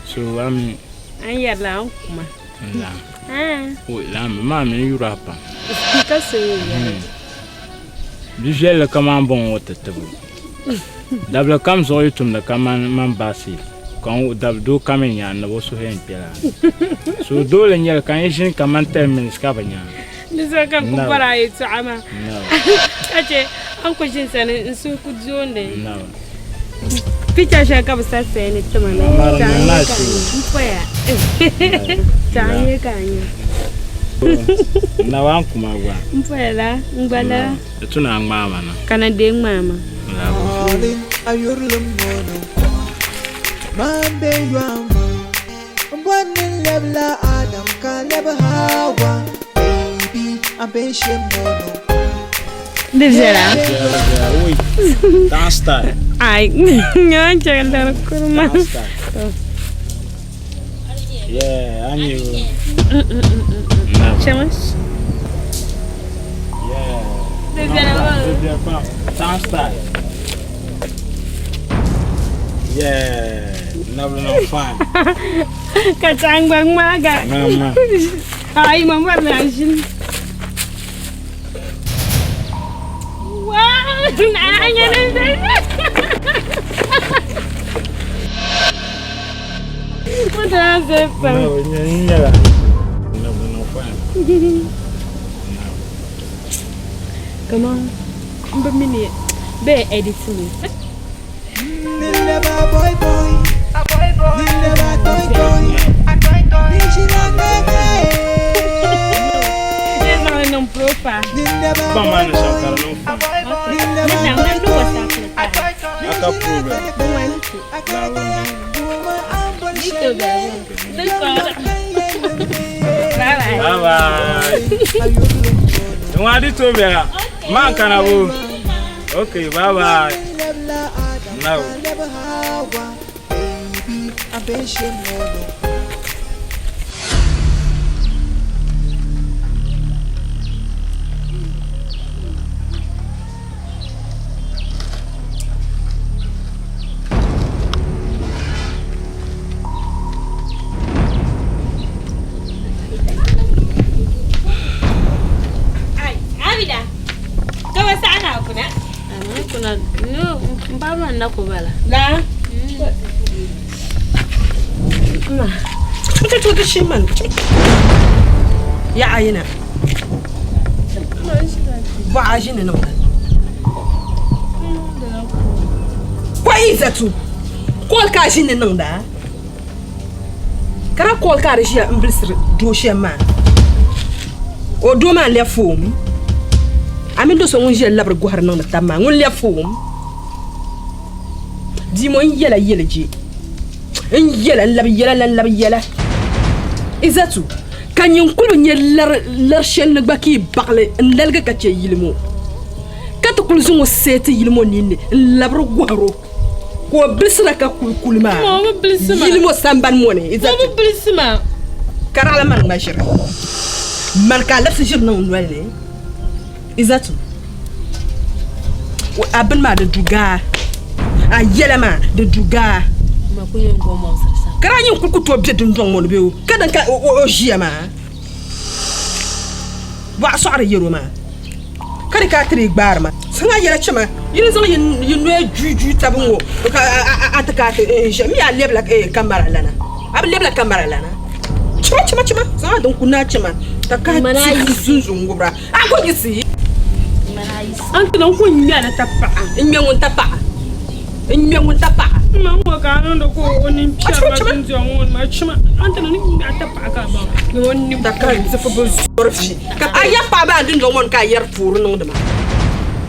So a mi. A ni yɛrila a ni kuma. N la. Oi la mi maa mi n yuri a pam. Ka so yi yɛli. Bi viɛlli kaman bɔŋɔ ti tibu. Dabili kam zuɣu yi tumdi kaman man baasi ka n dabi doo kam n nya n-nab o suhu yɛn kpɛla. So doole n-nyɛli ka n yi ʒini kaman 10 minutes ka bi nya. Di zuɣu ka n ku bɔri a yɛtɔɣa maa ka chɛ a ni ku ʒini sani n suhu ku doondi. Picha shɛli ka bɛ sa saya ni ti ma na ka a nya ka a nya m poya ka a nya ka a nya. Nawa n kuma gba. M poya la n gba la. Di tu ni a ŋmaai ma na. Ka na deei ŋmaai ma. A yurilim ŋɔ ni man be yɔhimbu M bɔri ni n lɛbila Adam ka lɛbi Hawa Baby, a be shɛm ŋɔ ni Di viɛla. Oi, dance style. Ai, nyaa chɛ lari kuri maa. Dance style. Yeah, I knew. Chama. Yeah. Di viɛla maa. Di viɛla pam. Dance style. Yeah, nabili niŋ fine. Ka chaŋ gba ŋmaaga. Ŋmaa. Ai, ma bɔri ni a ʒini. Wow, na nya ni What does it No, nyɛla nabili niŋ fine. Kaman n bi mi ni bɛ edit mi. Yɛ zaŋ li niŋ profile. Baŋ maa ni shɛm ka di niŋ fine. Ni zaŋ na ni WhatsApp ni pahi. A ka problem. Dito bɛ. Di kɔri. Bye bye. Bye bye. Nwa di to bɛla. Man kana bo. Okay, bye bye. Now. Abida, ka ba saɣa na kuna? Kuna, no, n ba ma na ku bala. La? Ma. Chim chim chim chim man. Ya ayina. Bɔɣa ʒini niŋda. Ko Izatu, kol ka a ʒini niŋda? Ka daa kol ka a di ʒiya m-bilisiri doo shɛm maa. O doo maa n-lɛbi foom. A mini do so ŋun ʒiya labiri gɔhiri niŋdi tab maa, ŋun lɛbi foom. Bia ŋɔ n yɛla yɛli je. N yɛla n labi yɛla lan labi yɛla. Izatu, ka nyin kuli bi nya lari shɛli ni gba ka yi baɣili n-laligi ka chɛ yili ŋɔ, ka ti kuli zaŋ o seeti yili ŋɔ ninni n-labiri gɔhir o ka o bilisira ka kuli kuli maa yili ŋɔ sambani ŋɔ ni. Izatu, ka raɣila mani ŋma ʒiri. Mani ka a labisi ʒiri niŋ n noli ni. Izatu, a bini maa di du gaa, a yɛla maa di du gaa. Ka daa nyin kuli ku tooi be dundɔŋ ŋɔ ni bee o ka din ka o ʒiya maa bɔɣa sɔɣiri yɛr o maa ka di ka a ti dii gbaari ma. Saŋa yɛla chɛ ma yi ni zaŋ yi noya juui juui taba ŋɔ ka a ti ka a ti ʒiya mi a lɛbila kamara lana a bi lɛbila kamara lana chima chima chima saŋa din ku naai chɛ ma. Takahi ti zunzun ŋubira. A ku yiɣisi. An ti niŋ ku ŋmɛli tapaɣa. N ŋmɛ ŋun tapaɣa. N ŋmɛ ŋun tapaɣa. M ma ŋɔ ka a niŋdi ka o nini piɛri ma dundɔŋ ŋɔ ni maa chima. An ti niŋ ni ŋmɛli tapaɣa ka a baŋ ni o nini. Takahi ti bi zɔri vi. Ka a yɛri paɣa maa dundɔŋ ŋɔ ni ka a yɛri puuri niŋdi ma.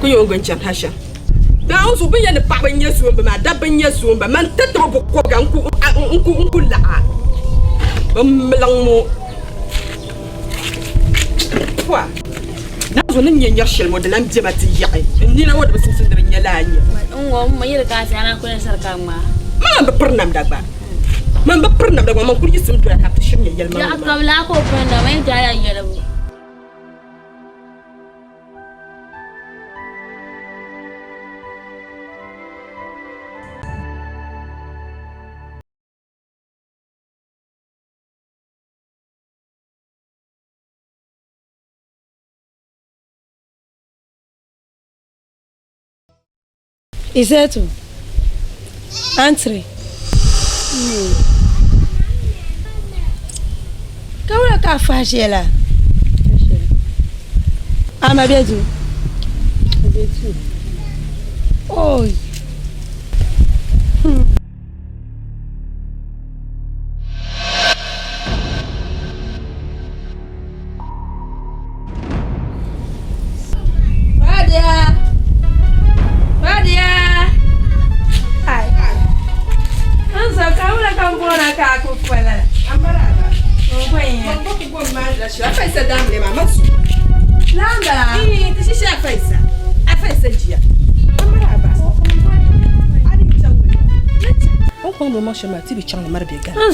Ku nyɛ o ni gba n-chani ha shɛm. Naawuni zuɣu bɛ ni yɛli ni paɣiba n-nyɛ zoomba maa, dabba n-nyɛ zoomba. Man ti ti bi bukɔbiga n-ku laɣ a. Bɛ miliŋ ŋɔ. Pua! Naawuni zuɣu ni nyɛ nyari shɛli ŋɔ, di lan bema ti yaɣi. N nina ŋɔ di bi simsi ni di nya lala nya. Man bi piri namda gba. Man bi piri namda gba, man kul yiɣisimi doya ka ti shiri nya yɛlimaŋli maa. Izetu, Antri. Ka wula ka a fahi ʒiya la? A ma be duu? Oi! Fadia! Fadia! Ai! N zo ka wula ka n boona ka a ku pola la? N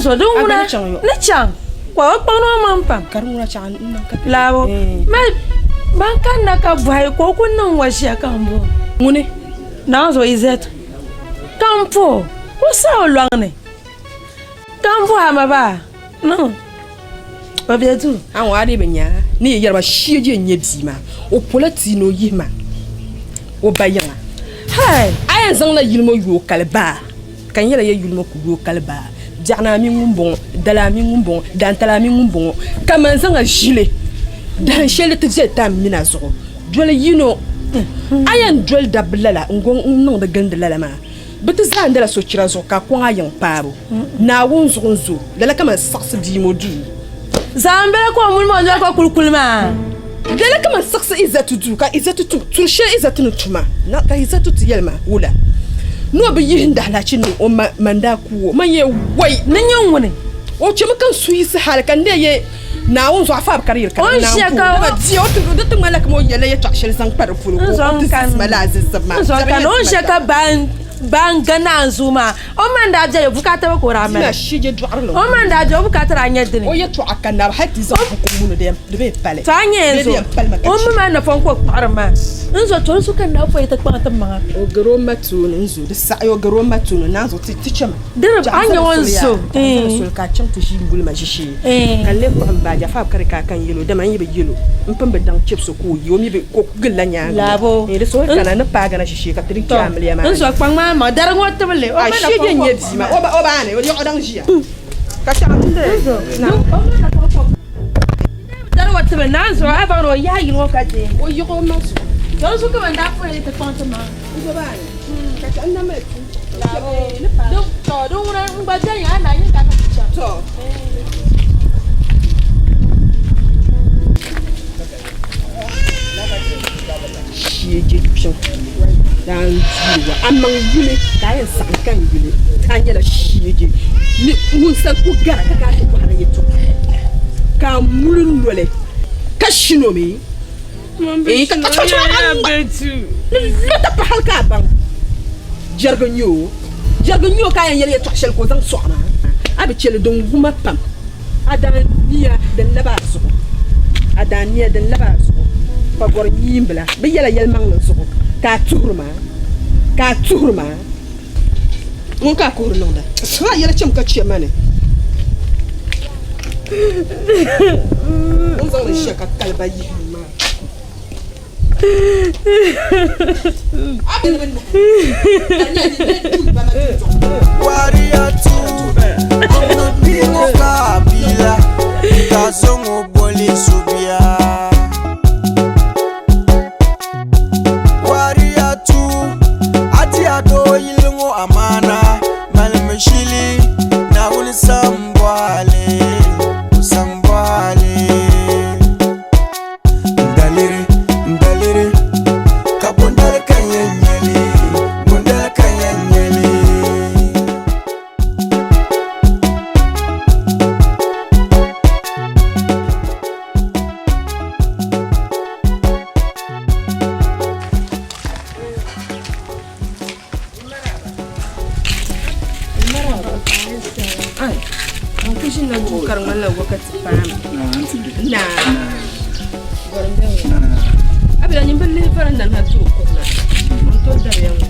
zo din ŋuna ni chaŋ ka o kpaŋ o maŋ pam laabo ban kanna ka bɔhi ka o ku niŋ wa ʒiya ka n bɔŋɔ ŋuni Naawuni Izzatu ka n po o sa o lɔŋni ka n bɔhi a ma baa niŋ o be duu. A ŋɔ a dii bi nya ni yi yɛri ma shee je n-nyɛ bia maa o pola tia ni o yihi ma o ba yiŋa. Hai! A yɛn zaŋla yili ŋɔ yooi kali baa ka n yɛla ya yuli ŋɔ ku yooi kali baa biɛɣunaa mini ŋun bɔŋɔ dalaa mini ŋun bɔŋɔ daantalaa mini ŋun bɔŋɔ ka man zaŋ a ʒili dahin shɛli ti viɛli ti a min a zuɣu doli yino a yɛn doli dabba lala n-niŋdi gindi lala maa. Bɛ ti zaandila sochira zuɣu ka kɔŋ a yiŋ paabu. Naawuni zuɣu n-zo lala kaman siɣisi bia ŋɔ duu. Zaambila ka o muli maa o noli ka kuli kuli maa. Lala kaman siɣisi Izzatu duu ka Izzatu tum tuun shɛli Izzatu ni tuma na ka Izzatu ti yɛli ma wula ni o bi yihi n dahilahachi niŋ o ma man daa ku o man yɛn wai. Ni nyɛ ŋuni? O chɛmi ka n suhu yiɣisi hali ka n dee yɛ Naawuni zuɣu afa bi kari yiri ka O ni naan ʒiya ku ka o. Dama bia o ti di ti ŋmanila kaman o yɛlila yɛtɔɣ shɛli zaŋ kpa di polo ka o ti zisi ma lala zilisibu maa. N zuɣu Dama ka yɛn o ni ti ʒiya ma ka dama. baa n-ga naanzuu maa, o ma n-daa beli o bukaata ba ka o daa Bia mali. maa shije dɔɣirili O ma n-daa beli o bukaata daa nyɛ dini. O yɛtɔɣa ka nabi hal ti zaŋ buku muni di di bee pali. To a nyɛ Bee n di zuɣu yɛn pali ma ka o chɛ. mi maa napɔŋ ka o kpaɣiri maa. N zuɣu to di zuɣu ka n daa pɔi ti kpaŋ ti maŋa. O gari o ma tooni n zo di saɣi o gari o ma tooni naanzuɣu ti ti chɛmi. Diri a nyɛ ŋun zo. Soli ka a chaŋ ti ʒi n-guli ma ʒishee, ka n lee kpuɣi m baaji afaab ka di ka a ka n yɛl o, dama n yi bi yɛl o, m pun bi daŋ chɛbisi ka o yi o mi bi ka o ku gilila nyaaŋa maa. Di so kana ni paai Ghana ʒishee ka ti di kpe amiliya maa ni. N zo kpaŋ maa maŋ darigi ŋɔ tibili o A ma shee napɔŋ je n-nyɛ ka o bia maa, o ba ni, o yaɣ o daŋ ʒiya ka chaŋ n Darigi ŋɔ tibili naan zuɣu a baŋ ni o yahi yili ŋɔ ka deei. O yiɣ o ma zuɣu. To di zuɣu ka man daa pun yi ti kpaŋ ti maŋa. N zo baa ni ka chaŋ n na mali tuun To din ŋuna n gba beni a na yin ka ka ti chaŋ. To. Shee je kpiɔŋ daa n duri wa a maŋ yuli ka a yɛn saɣim ka n yuli ka a nyɛla shee je ni ŋun sa ku gara ka ka a ti bɔhiri yɛltɔɣa ka a muli noli ka shino mi Lɔta pa hali ka a baŋ jɛrigu n-nyɛ o. Jɛrigu n-nyɛ o ka a yɛn yɛli yɛtɔɣ shɛli ka o zaŋ sɔɣi maa. A bi chɛ li din wum a pam. A daa niya din lab a zuɣu. A daa niya din lab a zuɣu. Pagɔri nyiimbila bi yɛla yɛlimaŋli zuɣu ka a tuhiri ma, ka a tuhiri ma. Ŋun ka a kuhiri niŋda? A yɛla chɛmi ka chɛ ma ni n zaŋ li ʒiya ka kali ba yihi maa. Warrior two, doo yili ŋɔ amaana malimi shili Naawuni sambɔɣili o sambɔɣili Daliri daliri ka bondali ka yɛn nyɛli bondali ka yɛn nyɛli. N ku ʒinila duu ka di ŋmanila wakati paami naa abila nyin bi lihi varanda ni ha ti o kuɣu na n tooi dabiya ŋɔ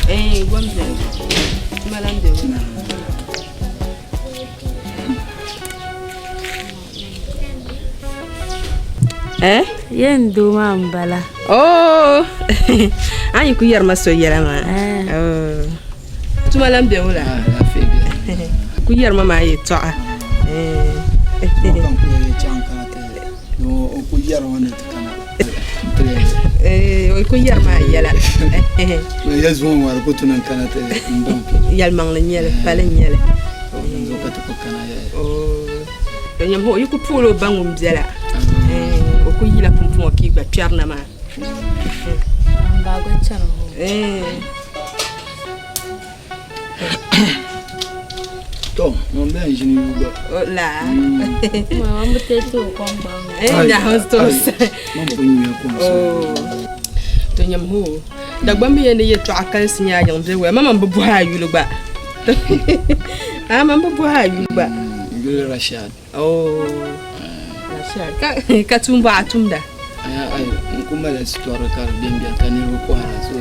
Eh, gom bɛni tuma lan bɛ ŋɔ Eh? Yɛn doo maa n bala. Oh! An yi ku yɛri ma so yɛla maa. Oh. Tuma lan bɛ wula? Ku yɛri ma maa yɛltɔɣa. O ku yɛri maa yɛla. Yɛlimaŋli n-nyɛli, pali n-nyɛli. O yi ku puhila o ba ŋun bela, o ku yila pumpɔŋɔ ka yi gba kpɛrina maa. To, ŋun bɛ n ʒini yuui gba. O la. Ma bi teei ti o kom gba. Eh, da ho to. Man pun nyuya kom so. To nyam ho. Dagbamb yɛn ni yɛltɔɣa kalisi nyɛ a yiŋ bɛ waya. Mama bi bɔhi a yuli gba. A man bi bɔhi a yuli gba. N yuli Rashad. Oh. Rashad. Ka ka tuun bɔ a tumda? Ai, n ku mali sitori ka di bɛn bɛni ka niriba kɔhira. So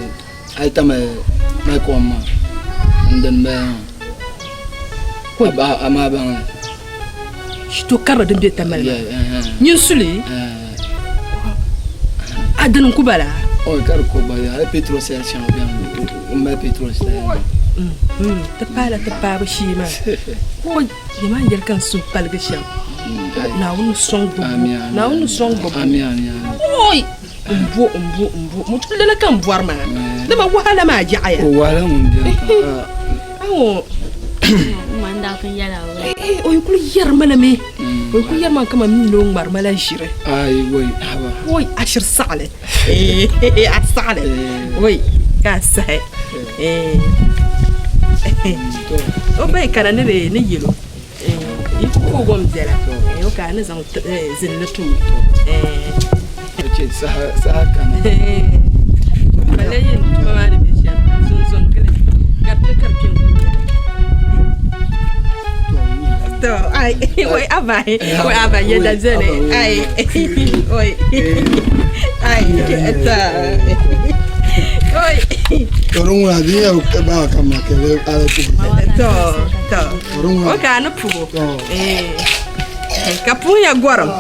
hali tamali mali kom maa n dini bala maa. A maa baŋ li. Shito karili din be tamali maa. Nyin suli? A dini n-ku bala? Oi, ka di ko bala. Hali petrol sel shɛŋa beni n mali petrol sel. Ti paala ti paabu shee maa. Oi, nyama n yɛli ka n suhu paligi shɛm. Naawuni ni sɔŋ gbubbu. Naawuni ni sɔŋ gbubbu. Oi! N bo, n bo, n bo. Mutu lala ka n bɔri maa. Dama wahala maa yaɣiya. O wahala ŋun beni ka. Awo. Man daa pun yɛla o. O yi kuli yɛri ma la mi. O yi kuli yɛri ma kaman mi ni o ŋmari ma la ʒiri. Ai woi haba. Woi a shiri saɣili. A saɣili. Woi ka a sahi. O ba yi kana ni di ni yɛl o. Yi ku ka o gom biɛla o ka a ni zaŋ zinli ti o. Saha kani. Bala yɛn tuma maa ni bɛ shɛm zunzɔn gili ka di kpɛ ka di kpɛ n-guuya. To ai wai aba wai aba yɛda zani ai wai ai ta wai. To din ŋuna di nyɛ baa ka ma kɛlɛ ala puhi. To to o ka a ni puhi ka puhiya gɔrim.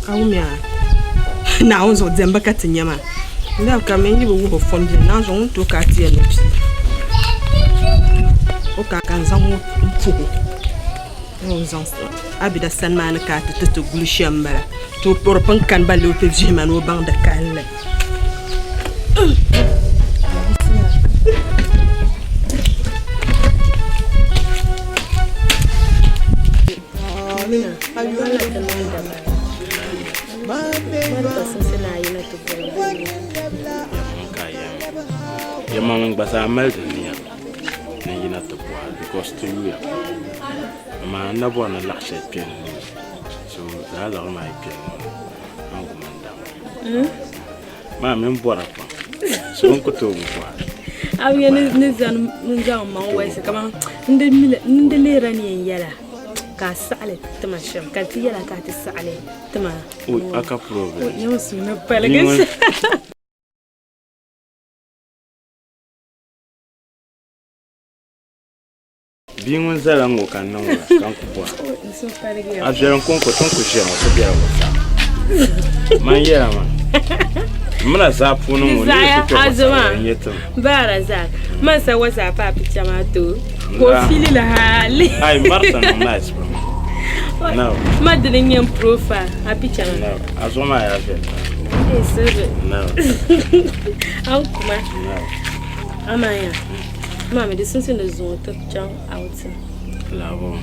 A wumya Naawuni zuɣu diɛmbu ka ti nya maa n ka mi yi bi wuhi fom biɛni naan zuɣu ŋun tooi ka a ti yɛn ni pii o ka ka n zaŋ ŋɔ n puhi o n zaŋ abida sani maa ni ka a ti ti ti guli shɛm n bala to o di pun kani balle o ti vihi ma ni o baŋ di kalinli Yɛlimaŋli gba zaa mali di nia ni yina ti bɔha because ti yuya amaa n na bɔri ni laɣ shɛli kpe n nuu ni so lala liɣiri maa yi kpe n nuu ni a ni ku man dama maa mini bɔra pam so n ku tooi bi bɔra. A bi nya ni zani n-zaŋ m maŋ walisi kaman n di lihira ni yɛn yɛla ka a saɣili ti ma shɛm ka di ti yɛla ka a ti saɣili ti ma. Oi, a ka problem. Oi, nyɛ suhu ni paligi. Bia ŋun zala ŋɔ ka n niŋ la ka n ku bɔra. A viɛlim kɔŋko ti ni ku ʒiya ŋɔ ti bela wɔ saa. Man yɛla maa. Mina zaa puuni ŋɔ ni yi ti kpɛ WhatsApp n yɛ tim. Baara zaa man sa WhatsApp a picha maa to ka o fili la hali. Ai Martha niŋ nice pam. No. Ma dini n nyɛ n profile a picha maa. No. A zuɣu maa yaa viɛli. Ee sirri. No. An kuma. No. Amaa ya ma mi di sunsu ni zuŋɔ ti chaŋ outing. Labo.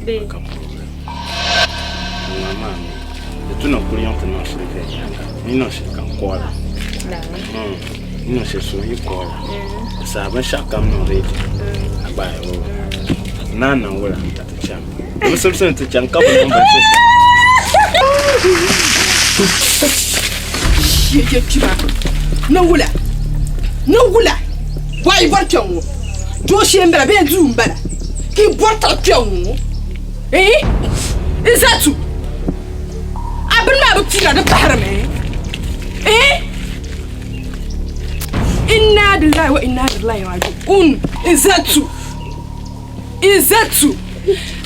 Bee. Ka problem. Ŋɔ maa mi di tu na kuli yiŋ ti niŋ shili viɛnyɛliŋga ni niŋ shili ka n kɔɔla. Ni niŋ shili so yi kɔɔla. Di saha binshɛɣu kam niŋ ready a gba ayi o naan niŋ wula ka ti chaŋ. Di bi simsi ni ti chaŋ ka bi niŋ binshɛɣu. Ye kpima ni wula ni wula bɔhi yi bɔri kpɛŋ ŋɔ dooshee m-bala bee duu m-bala ka yi bɔri taɣi kpɛŋ ŋɔ eh Izatu a bini maa bi piira di pahirimi eh Inna lillahi wa inna ilaihi raji'un Izatu Izatu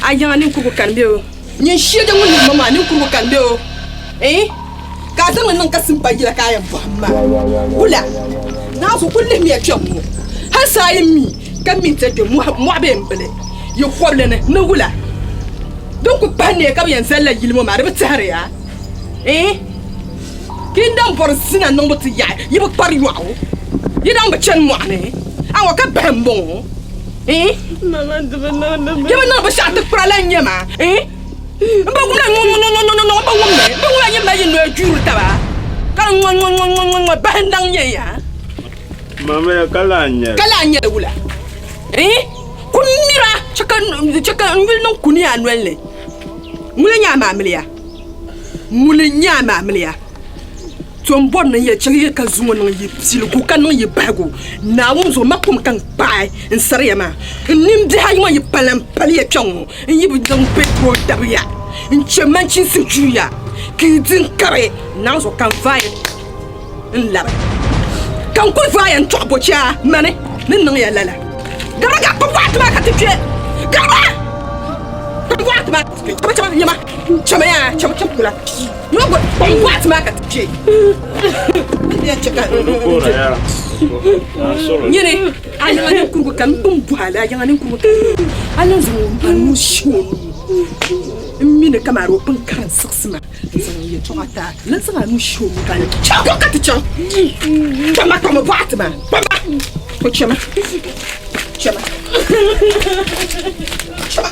a yiŋa ninkurigu kani be o nyin shee ŋun niŋ ma maa ninkurigu kani be o eh Ka a zaŋ li niŋ ka simpa yila ka a yɛn bɔhim maa wula? Naawuni kul lihimiya kpɛm ŋɔ hal saa yi mi ka mi nti kpe mɔɣu bee m-bili yi kɔbili ni ni wula? Din kul pahi neei ka bɛ yɛn zalila yili ŋɔ maa, di bi tɛhiri ya? Iin! Ka yi daŋ bɔri zina niŋbu ti yaɣi yi bi kpari yɔɣu, yi daŋ bi chani mɔɣu ni, awa ka bahi m-bɔŋɔ? Iin! Yi bi niŋ binshɛɣu ti kpira la n-nyɛ maa? Iin! N bi wumla ŋ-ŋ-ŋ-ŋ-ŋ n bi wumli n bi wumla yi mali yi noya juuri taba ka di ŋ-ŋ-ŋ-ŋ-ŋ bahi n-daŋ nyɛ ya. Mamiya ka lahi nyɛ li. Ka lahi nyɛ li wula? Iin ku mira chɛ ka n yuli niŋ kuni a noli ni. Ŋuni n-nyɛ a maamiliya? Ŋuni n-nyɛ a maamiliya? To n bɔri ni n yɛli chɛ yi ka zuŋɔ niŋ yi piligu ka niŋ yi bahigu Naawuni zuɣu ma kum ka n kpaai n sariya maa. N nimbihi ayi ŋɔ yi pala m paliya kpɛŋ ŋɔ n yi bi niŋ petrol dabiya n chɛ manchinsi juya ka yi di n kari Naawuni zuɣu ka n vaai n labi ka n kuli vaai n tɔɣi bochaa mani ni niŋ ya lala. Gariba ka kpuɣi waɣati maa ka ti kpe gariba kpuɣi waɣati maa ka ti kpe chama chama nyama chama yaa chama chama kula. Nyini a yiŋa ninkurigu ka n pun bɔhi a la a yiŋa ninkurigu ka a lan zaŋ o nuu shihi o nuu n mi ni kamani o pun karim siɣisi ma n zaŋ n yɛltɔɣa ti a lan zaŋ a nuu shihi o nuu ka a yɛli chaŋ ko ka ti chaŋ kpama kpama bɔɣa ti maa kpama o chama chama chama.